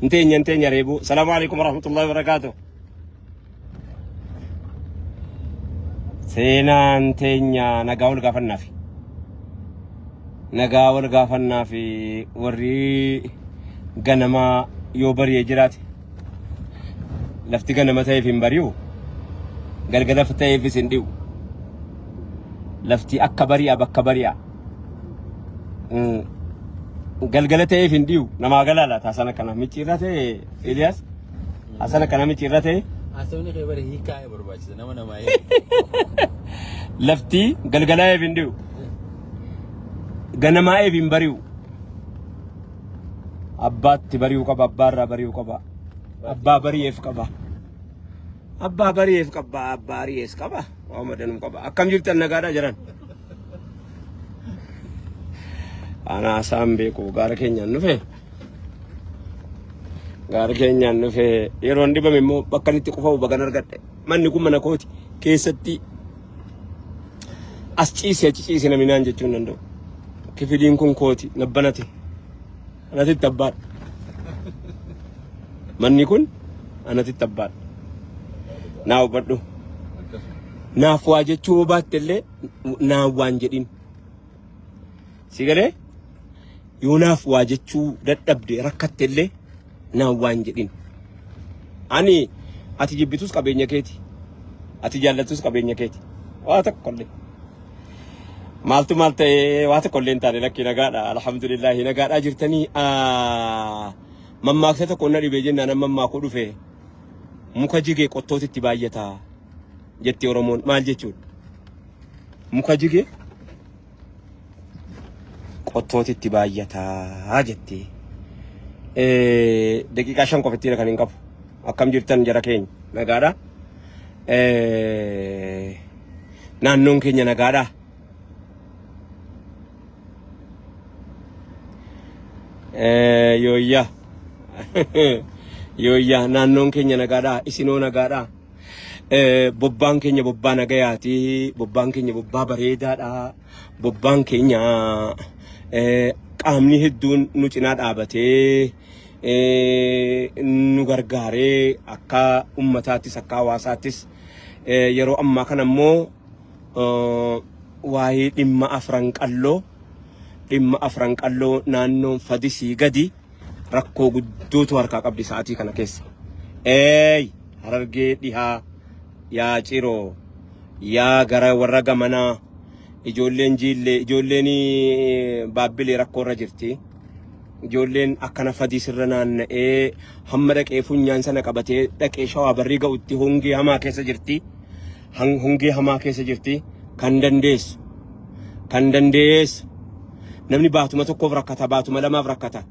Hin teenya hin teenya reebuu. Salaamu alaikum warahmatullahi wabarakaatuh. Seenaan teenya nagaa wal gaafannaafi. Nagaa wal gaafannaafi warri ganamaa yoo bari'ee jiraate lafti ganama ta'eef hin bari'u galgala ta'eefis hin dhi'u. Lafti akka bari'a bakka bari'a. Galgala ta'eef hin dhi'u namaa galaa laata hasan akkana micciirraa ta'e Iliyaas hasan akkana micciirraa ta'e. Haasawni kee bara hiikaa barbaachisa nama namaa hiiku. Lafti galgalaa'eef hin dhi'u. Ganamaa'eef hin bari'u. Abbaatti bari'uu qaba, abbaarraa bari'uu qaba. Abbaa bari'eef qaba. Abbaa bari'eef qaba, abbaa ari'ees qaba. Waa madanuu qaba. Akkam jirtan nagaadhaa jiran? Ana haasaan beeku gaara keenyaan dhufe. Gaara keenyaan dhufe yeroon dhibame immoo bakka inni itti qufa'u bagan argadhe. Manni kun mana kooti keessatti as ciise achi ciise namni naan jechuu hin danda'u. Kifiliin kun kooti nabbanate. Anatitti abbaadha. Manni kun anatitti abbaadha. Naa hubadhu. Naaf waa jechuu yoo baatte illee naan waan jedhin. Si galee? Yoo naaf waa jechuu dadhabde rakkatte illee naan waan jedhin. Ani ati jibbitus qabeenya keeti. Ati jaallattus qabeenya keeti. Waa tokko illee. Maaltu maal ta'ee waa tokko illee hin taane lakkii nagaadha. Alhamdulillaahi nagaadhaa jirtanii. Mammaaksa tokko na dhibee jennaan amma mammaakuu dhufe muka jige qottooti itti baay'ata jetti Oromoon maal jechuudha? Muka jige qottooti itti baay'ata jetti. Daqiiqaa 5 qofittiidha kan hin qabu. Akkam jirtan jara keenya nagaadha. Naannoon keenya nagaadha. Yooyyaa. Yooyyaa naannoon keenya nagaadha. Isinoo nagaadha. Bobbaan keenya bobbaa nagayaati. Bobbaan keenya bobbaa bareedaadha. Bobbaan keenya qaamni hedduun nu cinaa dhaabatee nu gargaaree akka ummataattis akka hawaasaattis yeroo ammaa kana immoo waa'ee dhimma afran qalloo dhimma afran qalloo naannoon fadisii gadi rakkoo guddootu harkaa qabdi sa'aatii kana keessa. Eey harargee dhihaa yaa ciroo yaa gara warra gamanaa ijoolleen jiillee ijoolleen baabbilee rakkoo irra jirti. Ijoolleen akkana fadii sirra naanna'ee hamma dhaqee funyaan sana qabatee dhaqee shawaa barrii ga'utti hongee hamaa keessa jirti. Hongee hamaa keessa jirti. Kan dandeessu. Kan dandeessu. Namni baatuma tokkoof rakkata, baatuma lamaaf rakkata.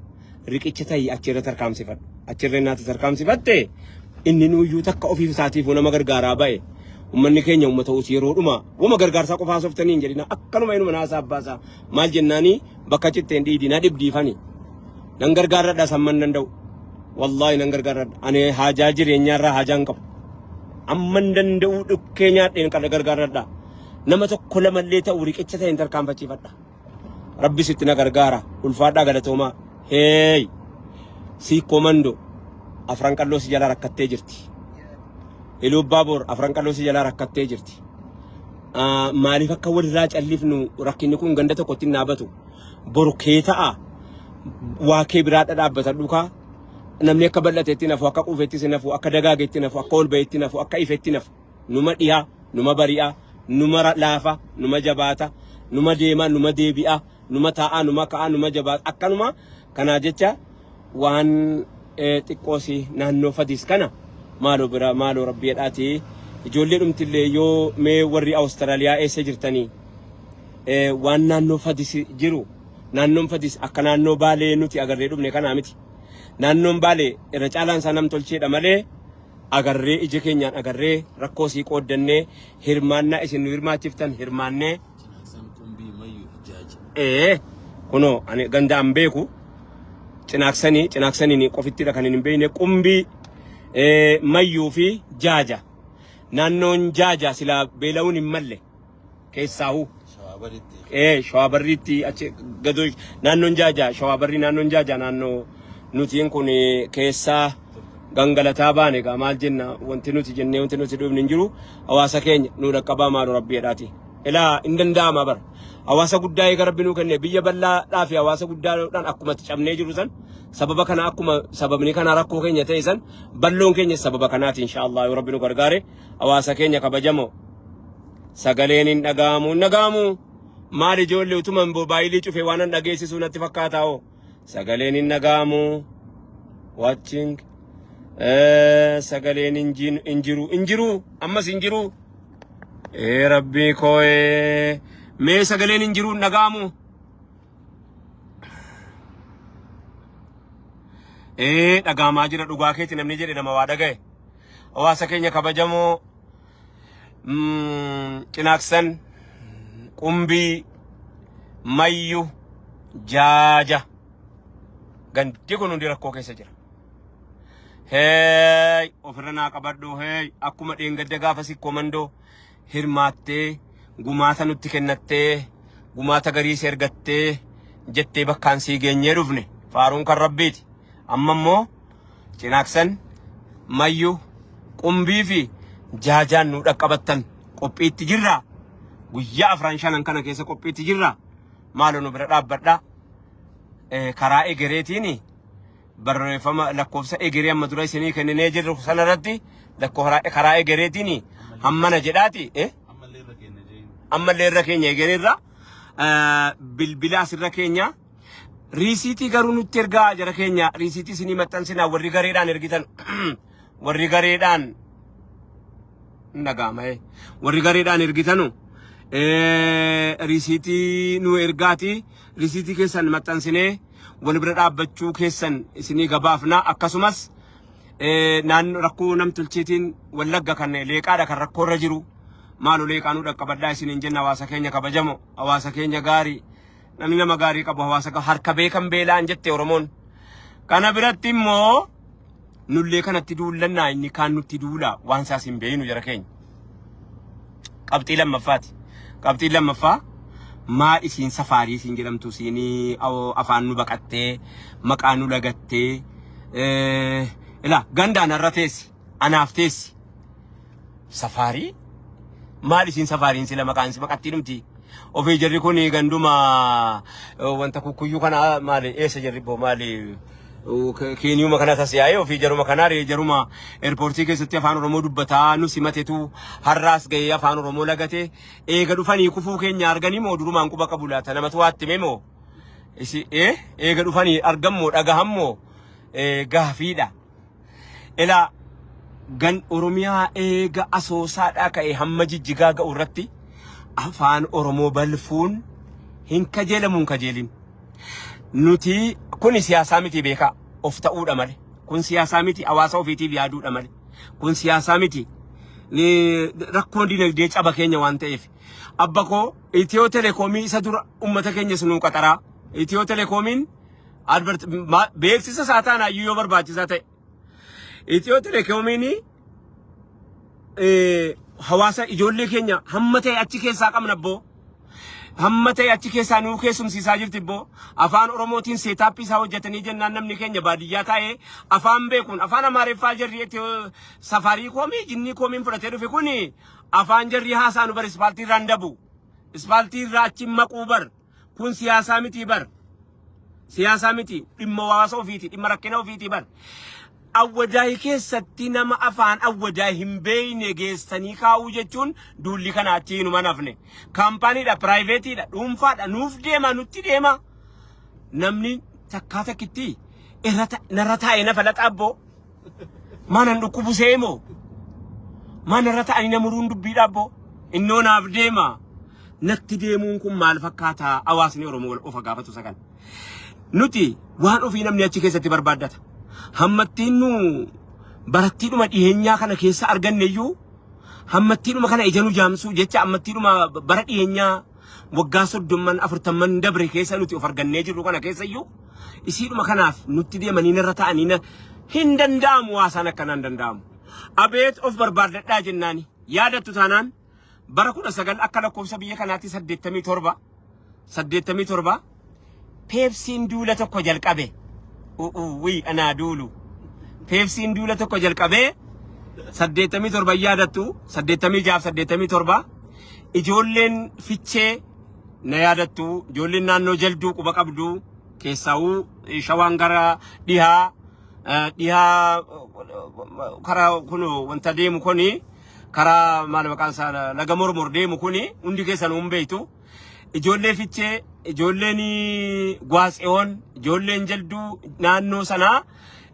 Riqicha ta'i achirra tarkaanfifadhu. Achirra innaati tarkaanfifatte inni nuyyuu takka ofiif isaatiifuu nama gargaaraa ba'e. Uummanni keenya uummata ta'us yeroodhuma wama gargaarsaa qofaa softanii hin jedhina akkanuma inuma naasaa abbaasaa maal jennaanii bakka citteen dhiidi na dhibdiifani. Nan gargaarradha samman danda'u. Wallaahi nan gargaarradha. Ani haajaa jireenyaarraa haajaa hin qabu. Amman danda'u dhukkee nyaadheen kana gargaarradha. Nama tokko lamallee ta'u riqicha ta'een tarkaanfachiifadha. Rabbi sitti na gargaara. Ulfaadhaa galatoomaa. Heey! Siikkoo Mandoo afran qalloo si jalaa rakkattee jirti. Iluu Baaboor afran qalloo si jalaa rakkattee jirti. Maaliif akka walirraa callifnu rakkinni kun ganda tokkotti hin dhaabatu. Boru kee ta'a. Waa kee biraa dhadhaabbata dhukaa. Namni akka bal'atetti nafu, akka quufettis nafu, akka dagaagetti nafu, akka ol ba'etti nafu, akka ifetti nafu. Numa dhiha, numa bari'a, numa laafa, numa jabaata, numa deema, numa deebi'a, numa taa'a, numa ka'a, numa jabaata. Akkanuma kanaa jecha waan xiqqoosi naannoo fadis kana maaloo bira maaloo rabbi jedhaati ijoollee dhumtillee yoo mee warri Awustiraaliyaa eessa jirtanii waan naannoo fadis jiru naannoon fadis akka naannoo baalee nuti agarree dhufne kanaa miti. Naannoon baalee irra caalaan isaa nam tolcheedha malee agarree ija keenyaan agarree rakkoo sii qooddannee hirmaannaa isin nu hirmaachiftan hirmaannee Cinaaksan qumbii mayyuu ijaaja. Ee kunoo ani ganda an beeku cinaaksanii cinaaksaniin qofittidha kan hin beekne qumbii mayyuu fi jaaja naannoon jaaja silaa beela'uun hin malle keessaahuu. Shawaa Ee shawaa barriitti achi gadoo naannoon jaaja shawaa barrii naannoon jaaja naannoo Nutiin kun keessaa gangalataa baane egaa maal jenna wanti nuti jennee wanti nuti dhufne hin jiru. Hawaasa keenya nu dhaqqabaa maaloo rabbi jedhaati. Ilaa hin danda'ama bara. Hawaasa guddaa eega rabbi nuu kenne biyya bal'aadhaa fi hawaasa guddaadhaan akkuma itti cabnee jiru san sababa kana akkuma sababni kana rakkoo keenya ta'e san bal'oon keenya sababa kanaati insha Allah yoo rabbi nu gargaare hawaasa keenya kabajamoo sagaleen hin dhaga'amu hin dhaga'amu maal ijoollee utuma moobaayilii cufe waan hin dhageessisuu natti fakkaataa hoo sagaleen hin dhaga'amu watching sagaleen hin jiru hin jiru ammas hin jiru ee rabbii koo mee sagaleen hin jiru hin dhaga'amu ee dhaga'amaa jira dhugaa keeti namni jedhe nama waa dhaga'e hawaasa keenya kabajamoo Cinaaksan, Qumbii, Mayyu, Jaaja. Gandi kun hundi rakkoo keessa jira. Heey ofirra naa qabadhu heey akkuma dheengadda gaafa sikkoo mandoo hirmaattee gumaata nutti kennattee gumaata garii si ergattee jettee bakkaan sii geenyee dhufne faaruun kan rabbiiti. Amma immoo Cinaaksan, Mayyu, Qumbii fi Jaajaan nu dhaqqabattan qophiitti jirra. Guyyaa afran shanan kana keessa qophiitti jirra. Maaloo nu bira dhaabbadha. Karaa egereetiin barreeffama lakkoofsa egeree amma dura isinii kenninee jirru sanarratti karaa egereetiin hammana jedhaati. Ammallee irra keenya jeen. Ammallee irra keenya egereerra bilbila asirra keenya. Riisiitii garuu nutti ergaa jara keenya riisiitii isinii maxxansinaa warri gareedhaan ergitan warri gareedhaan hin dhaga'ama ee warri gareedhaan ergitanu riisiitii nu ergaati riisiitii keessan maxxansinee wal bira dhaabbachuu keessan isinii gabaafna akkasumas naannoo rakkoo namtolcheetiin wallagga kan leeqaadha kan rakkoo irra jiru maaloo leeqaa nu dhaqqabadhaa isiniin jenna hawaasa keenya kabajamo hawaasa keenya gaarii Namni nama gaarii qabu hawaasa qabu harka beekan beelaan jette Oromoon. Kana biratti immoo nullee kanatti duullannaa inni kaan nutti duula waan isaas hin beeynu jara keenya. Qabxii lammaffaati. Qabxiin lammaffaa maa isiin safaarii isiin jedhamtu isiin afaan nu baqattee maqaa nu lagattee ilaa gandaan har'a teessi anaaf teessi Safaarii? Maal isiin safaariin sila maqaan si maqattii dhumti. Ofii jarri kun ganduma wanta kukkuyyuu kana maali eessa jarri boo maali keeniyuma kana tas yaa'ee ofii jaruma kanaa ree jaruma eerpoortii keessatti afaan Oromoo dubbataa nu simatetu har'aas ga'ee afaan Oromoo lagate eega dhufanii kufuu keenya arganii moo durumaan quba qabu laata namatu waatti hime moo isi eega dhufanii argan moo dhagahan moo gaafiidha. Ilaa gan Oromiyaa eega Asoosaadhaa ka'ee hamma Jijjigaa ga'u irratti afaan Oromoo balfuun hin kajeelamu hin kajeelin. Nuti kuni siyaasaa miti beekaa of ta'uudha malee. Kun siyaasaa miti hawaasa ofiitiif yaaduudha malee. Kun siyaasaa miti. Rakkoon dinagdee caba keenya waan ta'eef. Abba koo Itiyoo Telekoomii isa dura uummata keenyas nuu qaxaraa. Itiyoo Telekoomiin Advert beeksisa isaa taanaayyuu yoo barbaachisaa ta'e. Itiyoo Telekoomiin hawaasa ijoollee keenya hamma ta'e achi keessaa qabna abboo. Hamma ta'e achi keessaa nuu keessumsiisaa jirti abboo. Afaan Oromootiin seetaappii isaa hojjetanii jennaan namni keenya baadiyyaa taa'ee afaan beekuun afaan Amaariffaa jarri safaarii koomii jinnii koomiin fudhatee dhufe kuni afaan jarri haasaanu bar ispaaltii irraan dabu. Ispaaltii irraa achi maquu bar. Kun siyaasaa mitii bar. Siyaasaa miti dhimma hawaasa ofiiti dhimma rakkina ofiiti bar. Awwadaayi keessatti nama afaan awwadaayi hin beekne geessanii kaa'uu jechuun duulli kana achi hinuma nafne. Kaampaaniidha, piraayiveetiidha, dhuunfaadha, nuuf deema, nutti deema. Namni takkaa takkitti irra narra taa'ee na falaxa abboo. Maanan dhukkubu seemoo? Maa narra taa'anii na muruun dubbiidha abboo? Innoo naaf deema. Natti deemuun kun maal fakkaata? Hawaasni Oromoo wal ofa gaafatu isa kana. Nuti waan ofii namni achi keessatti barbaaddata. Hammattiin nu barattiidhuma dhiheenyaa kana keessa arganne iyyuu hammattiidhuma kana ija nu jaamsuu jecha hammattiidhuma bara dhiheenyaa waggaa soddomman afurtamman dabre keessa nuti of argannee jirru kana keessa iyyuu isiidhuma kanaaf nutti deemanii narra ta'anii na hin danda'amu haasaan akkanaa hin danda'amu. Abeet of barbaaddadhaa jennaani yaadattu taanaan bara 19 akka lakkoofsa biyya kanaatti 87 87 Peepsiin duula tokko jalqabe. Uwwii anaa duulu. Peepsiin duula tokko jalqabee 87 yaadattu, 86, 87 ijoolleen Fichee na yaadattu, ijoolleen naannoo Jalduu quba qabdu, keessaawuu Shawaan gara dhihaa dhihaa karaa kun wanta deemu kuni, karaa maal maqaan isaa, Laga Mormor deemu kuni hundi keessan hin beektu. Ijoollee Fichee, ijoolleen Gwaatsewoon, ijoolleen Jalduu naannoo sanaa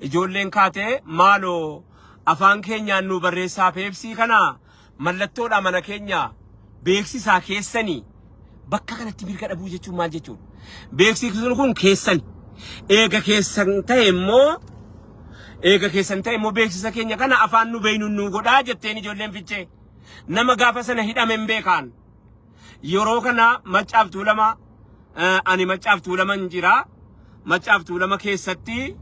ijoolleen kaatee, "Maaloo afaan keenyaan nu barreessaa, Peepsii kana mallattoodha mana keenya beeksisaa keessanii." Bakka kanatti mirga dhabuu jechuun maal jechuudha? Beeksisni kun keessan. Eega keessan ta'e immoo, eega keessan ta'e immoo, beeksisa keenya kana afaan nu beeynu nu godhaa jetteen ijoolleen Fichee. Nama gaafa sana hidhame hin beekaan. Yeroo kana Maccaaf Tuulama, ani Maccaaf Tuulaman jira. Maccaaf Tuulama keessatti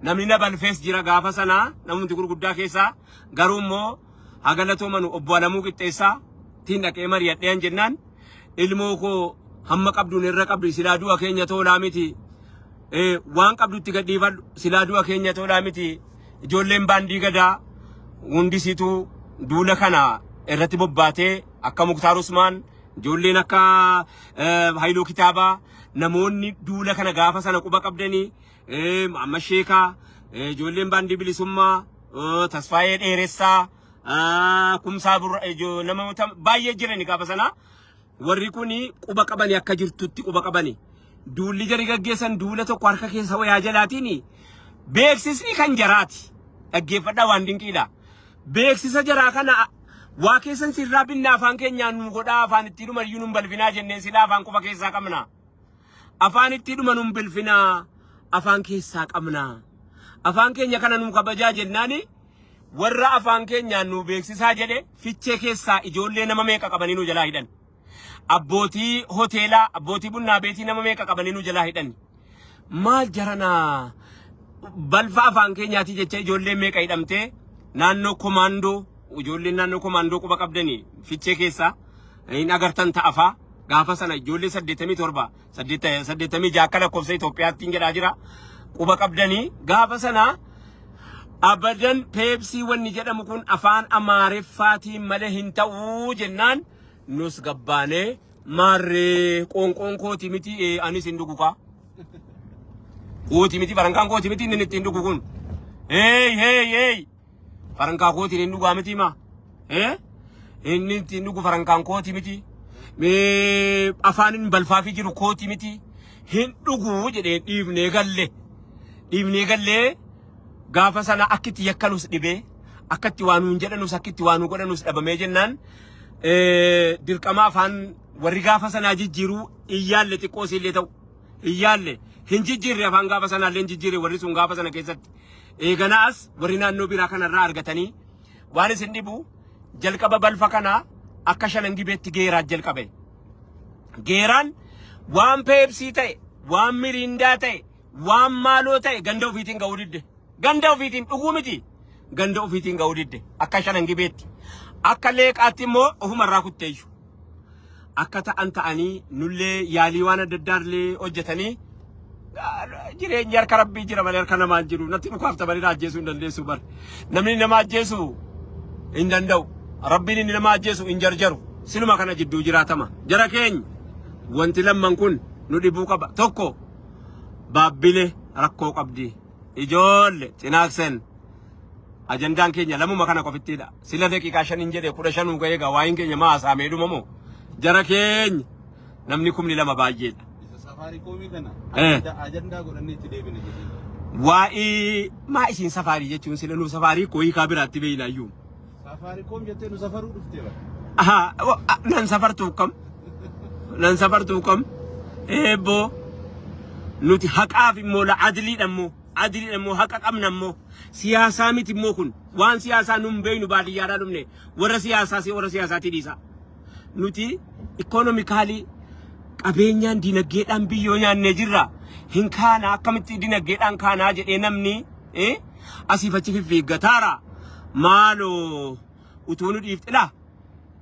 namni na balfees jira gaafa sana, namni gurguddaa keessaa. Garuu immoo hagalatomanu obbo Alamuu Qixxeessaa tiin dhaqee mari'adheen jennaan, "Ilmoo koo, hamma qabduun irra qabdu, silaa du'a keenya toolaa miti. Waan qabdutti gadhiifadhu, silaa du'a keenya toolaa miti. Ijoolleen baandii gadaa hundisituu duula kana irratti bobbaatee, akka Muktaar Usmaan, ijoolleen akka Haayiluu Kitaabaa, namoonni duula kana gaafa sana quba qabdanii, Amma Sheekaa, ijoolleen baandii bilisummaa, Tasfaayee Dheeressaa, Kumsaa Burra, namoota baay'ee jirani gaafa sana. Warri kun quba qabani, akka jirtutti quba qabani. Duulli jari gaggeessan duula tokko harka keessa wayaa jalaatiin beeksisni kan jaraati. Dhaggeeffadhaa, waan dinqiidha. Beeksisa jaraa kana waa keessan sirraa binna, afaan keenyaan nu godhaa, afaan itti dhuma iyyuu nun balfinaa jenneen, silaa afaan quba keessaa qabna. Afaan itti dhuma nun bilfinaa, afaan keessaa qabna. Afaan keenya kana nu kabajaa jennaani, warra afaan keenyaan nu beeksisaa jedhe Fichee keessaa ijoollee nama meeqa qabanii nu jalaa hidhan. Abbootii hoteelaa, abbootii bunnaa beetii nama meeqa qabanii nu jalaa hidhan. Maal jaranaa, balfa afaan keenyaati jecha ijoollee meeqa hidhamtee naannoo Komaandoo, ijoolleen naannoo Komaandoo quba qabdanii Fichee keessaa hin agartan ta'afaa. Gaafa sana ijoollee 87, 86 akka lakkoofsa Itoophiyaatti hin jedhaa jira, quba qabdanii. Gaafa sana abadan Peepsii wanni jedhamu kun afaan Amaariffaatiin malee hin ta'uu jennaan, nus gabbaanee, "Maarree, qoonqoon kooti miti, anis hin dhugu kaa. Kooti miti, farankaan kooti miti, inni ittiin dhugu kun. Hey, hey, hey! Farankaa kootiin hin dhugaa miti maa? Eh? Inni ittiin dhugu farankaan kooti miti. Mee afaan balfaafii jiru kooti miti. Hin dhugu," jedhee dhiifnee galle. Dhiifnee gallee gaafa sana akka itti yakkanus dhibee, akka itti waa nuun jedhanus, akka itti waa nu godhanus dhabamee jennaan, dirqama afaan warri gaafa sanaa jijjiiruu hin yaalle, xiqqoo illee ta'u hin yaalle, hin jijjiirre. Afaan gaafa sanaa illee hin jijjiirre warri sun gaafa sana keessatti. Eeganaa as warri naannoo biraa kanarraa argatanii waan isin dhibu, jalqaba balfa kanaa akka Shanan Gibeetti Geeraa jalqabe. Geeraan waan Peepsii ta'e, waan Miriindaa ta'e, waan maaloo ta'e ganda ofiitiin ga'uu didde. Ganda ofiitiin dhuguu miti. Ganda ofiitiin ga'uu didde. Akka Shanan Gibeetti. Akka Leeqaatti immoo ofumarraa kutteeyyu. Akka ta'an ta'anii nullee yaalii waan adda addaa illee hojjetanii, jireenyi harka Rabbii jira malee harka namaa hin jiru. Natti dhukaafta malee na ajjeesuu hin dandeessu bar. Namni nama ajjeesu hin danda'u. Rabbiin inni nama ajjeesu hin jarjaru. Siluma kana jidduu jiraatama. Jara keenya, wanti lamman kun nu dhibuu qaba. Tokko, Baabbile rakkoo qabdi. Ijoolle Cinaaksen, ajandaan keenya lamuma kana qofittiidha. Sila daqiiqaa 5n jedhe, 15 ga'ee gaa, waa'een keenya maa haasa'amee dhuma moo? Jara keenya, namni 2000 baay'eedha. Isa Safaariikoomii kana ajandaa godhannee itti deebina jedhee. Waa'ee maa isin safaarii jechuun sila nu safaarii koo hiikaa biraatti beeyna iyyuu. Safaariikoom jettee nu safaruu dhuftee bara. Aha, nan safartuu kam? Nan safartuu kam? Eebboo, nuti haqaaf immoo la adliidha immoo, adliidha immoo, haqa qabna immoo. Siyaasaa miti immoo, kun waan siyaasaa nun beeynu, baadiyyaadhaa dhufne. Warra siyaasaa si warra siyaasaatii dhiisa. Nuti economically, qabeenyaan, dinagdeedhaan biyyoo nyaannee jirra. Hin kaana, akkamitti dinagdeedhaan kaanaa jedhee namni asiif achi fiffiiggataara. Maaloo utuu nu dhiifte laa,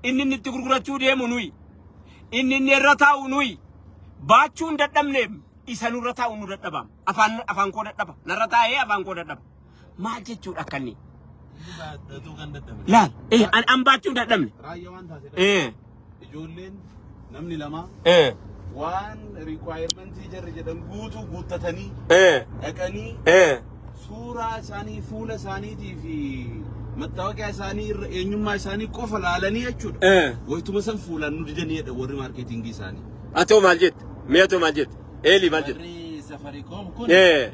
inni itti gurgurachuu deemu nuyi, inni irra taa'u nuyi baachuu hin dadhabne. Isa nurra taa'u nu dadhabaam. Afaan afaan koo dadhaba. Narra taa'ee afaan koo dadhaba. Maal jechuudha akkanni? Inni baadhatuu kan dadhabe. Laal eh an an baachuu hin dadhabne. Raayyaa waan taate Eh ijoolleen namni lama eh waan riikwaayermentii jarri jedhan guutuu guuttatanii eh dhaqanii eh suuraa isaanii fuula isaaniitii fi mattaawoqiyaa isaanii irra eenyummaa isaanii qofa laalanii jechuudha. eh. Wayituma san fuulaan nu didanii jedha warri maarkeetingii isaanii. Atoo maal jette? Mee atoo maal jette? Eelii maal jette? Warri Safaricom kun Eh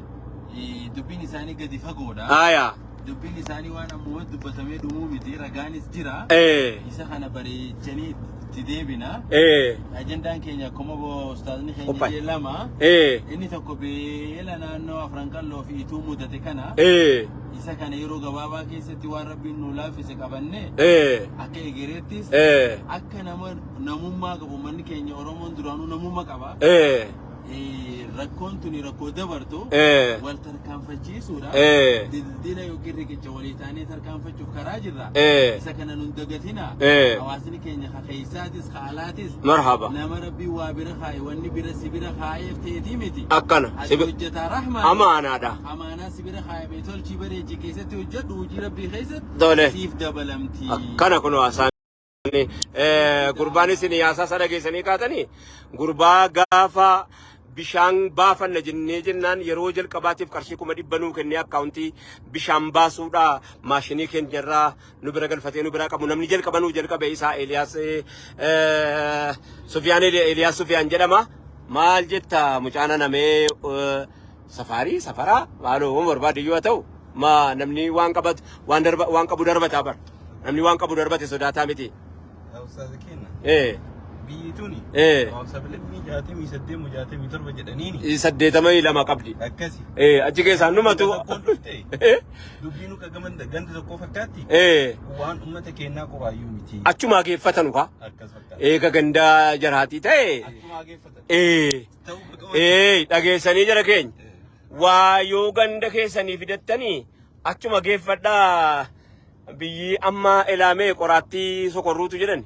dubbiin isaanii gadi fagoodha. aayaa Dubbiin isaanii waan ammoo dubbatamee dhumuu miti ragaanis jira. eh Isa kana bareechanii itti deebina. eh Ajandaan keenya akkuma ustaazni keenya Qophaa'e. jedhe lama. eh Inni tokko beela naannoo Afran Qalloo fi Ituu mudate kana. eh Isa kana yeroo gabaabaa keessatti waan Rabbiin nu laaffise qabanne eh akka egereettis eh akka nama namummaa qabu manni keenya Oromoon duraanuu namummaa qaba. eh Rakkoon tuni rakkoo dabartu eh wal tarkaanfachiisuudha. eh Dildila yookiin riqicha walii taanee tarkaanfachuuf karaa jirra. eh Isa kana nun dagatina. Eh. Hawaasni keenya ka keessaatis ka alaatis marhaba nama rabbii waa bira kaaye wanni bira si bira kaayeef ta'eetii miti. Akkana Ati hojjetaa rahmaa. Amaanaadha. Amaanaa si bira kaayame tolchii bareechi keessatti hojjedhu hojii rabbii keessatti Tole. siif dabalamti. Akkana kunoo haasaan gurbaan isin yaasaa sana geessanii kaatanii gurbaa gaafa bishaan baafanna jennee jennaan yeroo jalqabaatiif qarshii 400,000 nuu kennee akkaawuntii bishaan baasuudha maashinii keenyarraa nu bira galfatee nu biraa qabu namni jalqaba nuu jalqabe isaa Eeliyaas Sufiyaan Eeliyaas Sufiyaan jedhama. Maal jetta mucaan anamee safaarii safaraa maaloo waan barbaade yoo ta'u ma namni waan qabatu waan darba waan qabu darbataa bar namni waan qabu darbate sodaataa miti. Ustaaza keenya Eh biyyi tuni eh sablammii 68 67 jedhaniini 82 qabdi. akkasi. Eh achi keessaan numatu. Tokkoon dhufte dubbiin nu gama ganda tokkoo fakkaatti Eh waan uummata keenyaa qofaayyuu miti. Achumaa geeffatanu kaa. Akkas fakkaata. Eega gandaa jaraatii ta'e. Achumaa geeffatan. Eh Ta'uu bakka Eh dhageessanii jara keenya. Waa yoo ganda keessanii fidattanii achuma geeffadhaa biyyi amma elaamee qoraattii sokorruutu jedhan.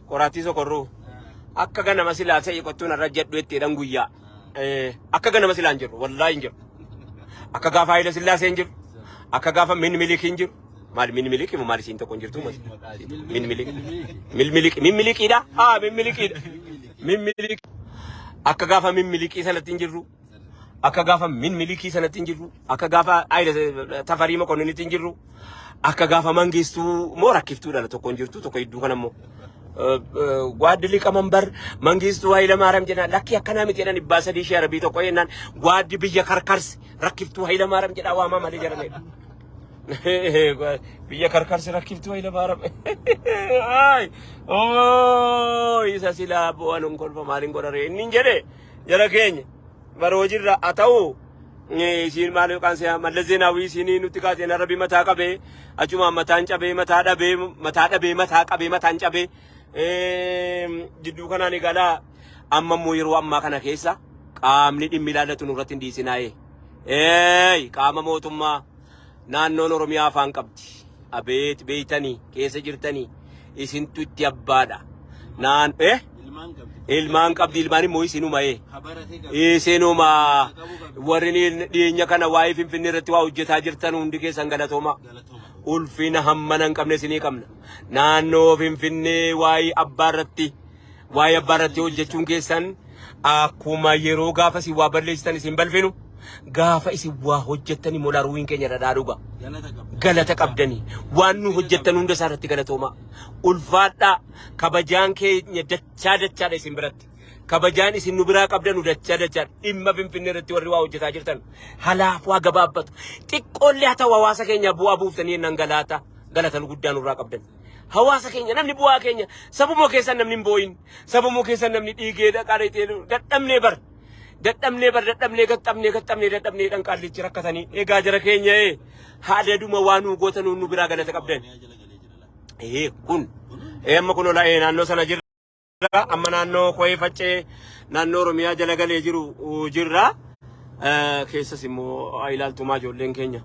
Qoraattii sokorruu. Akka ganama silaa ta'e qottuun irra jedhu jetteedhaan guyyaa. Akka ganama silaa hin jiru wallaahi hin jiru. Akka gaafa Haayila Sillaasee hin jiru. Akka gaafa Minmilik hin jiru. Maal Minmilik immoo maal isiin tokko hin jirtu? Minmilik. Minmilik. Minmiliqiidha? Haa Minmiliqiidha. Minmilik. Akka gaafa Minmilikii sanatti hin jirru. Akka gaafa Minmilikii sanatti hin jirru. Akka gaafa Haayila Tafarii Mokonniinitti hin jirru. Akka gaafa Mangistuu moo rakkiftuudha tokko hin jirtu tokko hedduu kana immoo. Gwaaddi liqamanbar Mangistuu Hayilamaariyaam jedhan lakkii akkanaa miti jedhan dhibbaa sadii ishee arabii tokko jennaan gwaaddi biyya karkarsi rakkiftuu Hayilamaariyaam jedhaa waamaa malee jedhameedha. Biyya karkarsi rakkiftuu Hayilamaariyaam. Ay oo isa silaa bu'aan hin kolfa maaliin godhare inni hin jedhe jara keenya bara hojiirra haa ta'u. Isiin maal yookaan si'a Mallas Zeenaawii isiin nutti kaaseen arrabii mataa qabee achumaan mataan cabee mataa dhabee mataa dhabee mataa qabee mataan cabee jidduu kanaan egalaa amma immoo yeroo ammaa kana keessa qaamni dhimmi ilaallatu nurratti hin dhiisinaa'e. Eey qaama mootummaa naannoon Oromiyaa afaan qabdi. Abeet beeytanii keessa jirtanii isintu itti abbaadha. Naan eh Ilmaan qabdi. Ilmaan qabdi ilmaan immoo isinuma ee. Habarate qabdi. Isinuma warri dhiyeenya kana waa'ee Finfinnee irratti waa hojjetaa jirtan hundi keessan galatooma. Galatooma. Ulfina hammana hin qabne isinii qabna. Naannoo Finfinnee waa'ee abbaa irratti waa'ee abbaa irratti hojjechuun keessan akkuma yeroo gaafa isin waa balleessitan isin balfinu gaafa isin waa hojjettan immoo laruuwiin keenya dhadhaa dhuga. Galata qabdi. Galata qabdanii waan nu hojjettan hunda isaa irratti galatooma. Ulfaadhaa kabajaan keenya dachaa dachaadha isin biratti. Kabajaan isin nu biraa qabdanu dachaa dachaadha. Dhimma Finfinnee irratti warri waa hojjetaa jirtan halaaf waa gabaabbatu. Xiqqoollee haa ta'u hawaasa keenya bu'aa buuftanii jennaan galaata galata nu guddaa nurraa qabdan. Hawaasa keenya namni bu'aa keenya sabuma keessan namni hin boo'in sabuma keessan namni dhiigee dhaqaa dadhabnee bar dadhabnee bar dadhabnee gaxxabnee gaxxabnee dadhabnee dhanqaallichi rakkatanii egaa jara keenya ee haadaduma waa nuu gootan nu biraa galata qabdan. Oromiyaa jala galee jira laa. Ee kun ee amma kun ola ee naannoo sana jirra amma naannoo ko'ee faccee naannoo Oromiyaa jala galee jiru jirra. Keessas immoo haa ilaaltumaa ijoolleen keenya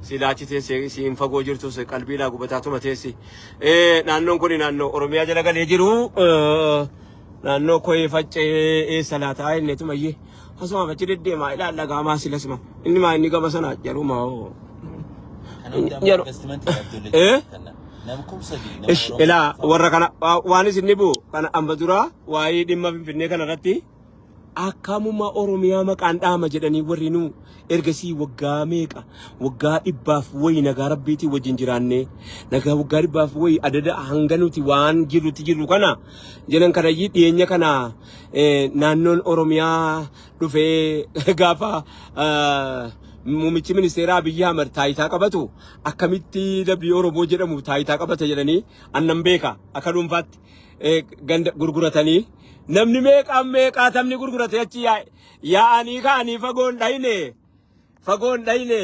silaachi teessee siin fagoo jirtus qalbiidhaa gubataatuma teessi. Naannoon kun naannoo Oromiyaa jala galee jiru. Naannoo koyee faccee eessa laataa inneetuma iyyee asumaaf achi deddeemaa ilaalla gaamaa silasuma inni maa inni gama sana jaruma hoo. Kana hunda amma Yeroo investimentii ijoollee Eh? kana. Nama 3000 nama Ish Oromoo ilaa warra kana waan isin dhibu kana amma duraa waa'ee dhimma Finfinnee kana irratti Akkamuma Oromiyaa maqaan dhaama jedhanii warri nu ergasii waggaa meeqa waggaa dhibbaaf wayi nagaa rabbiitiin wajjin jiraannee nagaa waggaa dhibbaaf wayi adada hanga nuti waan jirrutti jirru kana jedhan kanayyii dhiyeenya kana naannoon Oromiyaa dhufee gaafa muummichi ministeeraa Abiyyi Ahmad taayitaa qabatu akkamitti W Oromoo jedhamu taayitaa qabata jedhanii annan beeka akka dhuunfaatti ganda gurguratanii namni meeqaan meeqaatamni gurgurate achi yaa'e yaa'anii ka'anii fagoon dhayne fagoon dhayne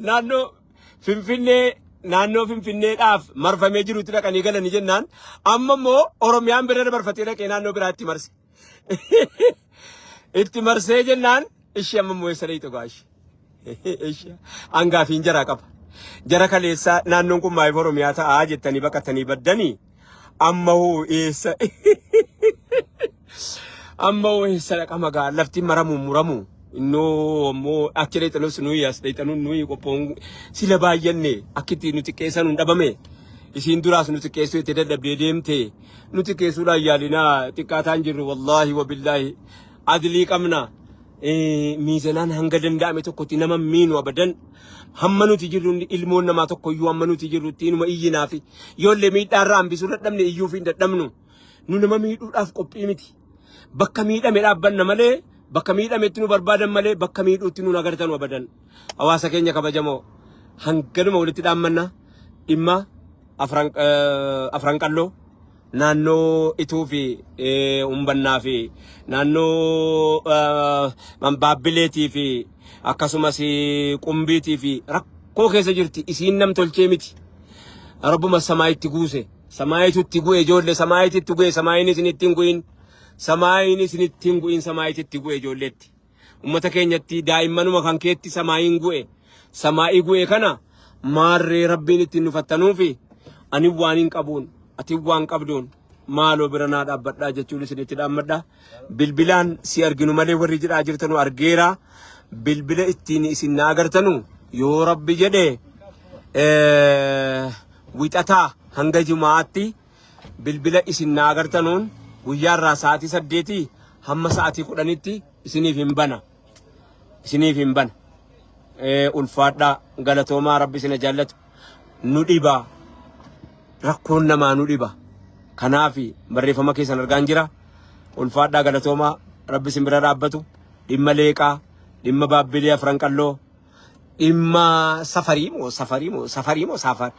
naannoo Finfinnee naannoo Finfinneedhaaf marfamee jirutti dhaqanii galanii jennaan amma immoo Oromiyaan bira dabarfatee dhaqee naannoo biraatti marse. Itti marsee jennaan ishee amma immoo eessa dhayxe gaashi. Ishee hangaafiin jaraa qaba. Jara kaleessaa naannoon kun maaliif Oromiyaa ta'aa jettanii baqatanii baddanii amma hoo eessa amma hoo eessa dhaqa magaa lafti maramu muramu innoo ammoo achi dhayxanus nuyi as dhayxanus nuyi qophoon sila baay'anne akkitti nu xiqqeessan hin dhabame isiin duraas nu xiqqeessuu itti dadhabdee deemte nu xiqqeessuudhaan yaalinaa xiqqaataan jirru wallaahi wabillaahi adlii qabna miizanaan hanga danda'ame tokkotti nama miinu abadan hamma nuti jirru ilmoon namaa tokko iyyuu hamma nuti jirrutti inuma iyyinaafi yoollee miidhaarraa hambisuu dadhabne iyyuuf hin dadhabnu nu nama miidhuudhaaf qophii miti bakka miidhame dhaabbanna malee bakka miidhametti nu barbaadan malee bakka miidhuutti nu agartanu abadan hawaasa keenya kabajamoo hanganuma walitti dhaammanna dhimma afran qalloo naannoo Ituu fi Umbannaa fi naannoo Baabbileetii fi akkasumas Qumbiitii fi rakkoo keessa jirti isiin nam tolchee miti. Rabbuma samaayitti guuse. Samaayitu itti gu'e ijoollee samaayitti itti gu'e samaayiin isin itti hin gu'in. Samaayiin isin itti hin gu'in samaayitti itti gu'e ijoolleetti. Ummata keenyatti daa'immanuma kan keetti samaayiin gu'e. Samaa'ii gu'e kana maarree rabbiin ittiin nu fattanuufi ani waan hin qabuun ati waan qabduun maaloo bira naa dhaabbadhaa jechuun isinitti dhaammadha. Bilbilaan si arginu malee warri jedhaa jirtanu argeera. Bilbila ittiin isin na agartanu yoo rabbi jedhe wixataa hanga jimaatti Bilbila isin naa agartanuun guyyaarraa sa'aatii saddeetii hamma sa'aatii kudhanitti isiniif hin bana. Isiniif hin bana. Ulfaadhaa galatoomaa rabbi isin jaallatu. Nu dhiba. Rakkoon namaa nu dhiba. Kanaaf barreeffama keessan argaan jira. Ulfaadhaa galatoomaa rabbi isin bira dhaabbatu. Dhimma leeqaa, dhimma baabbilee afran qalloo, dhimma safarii moo safarii moo safarii moo safar.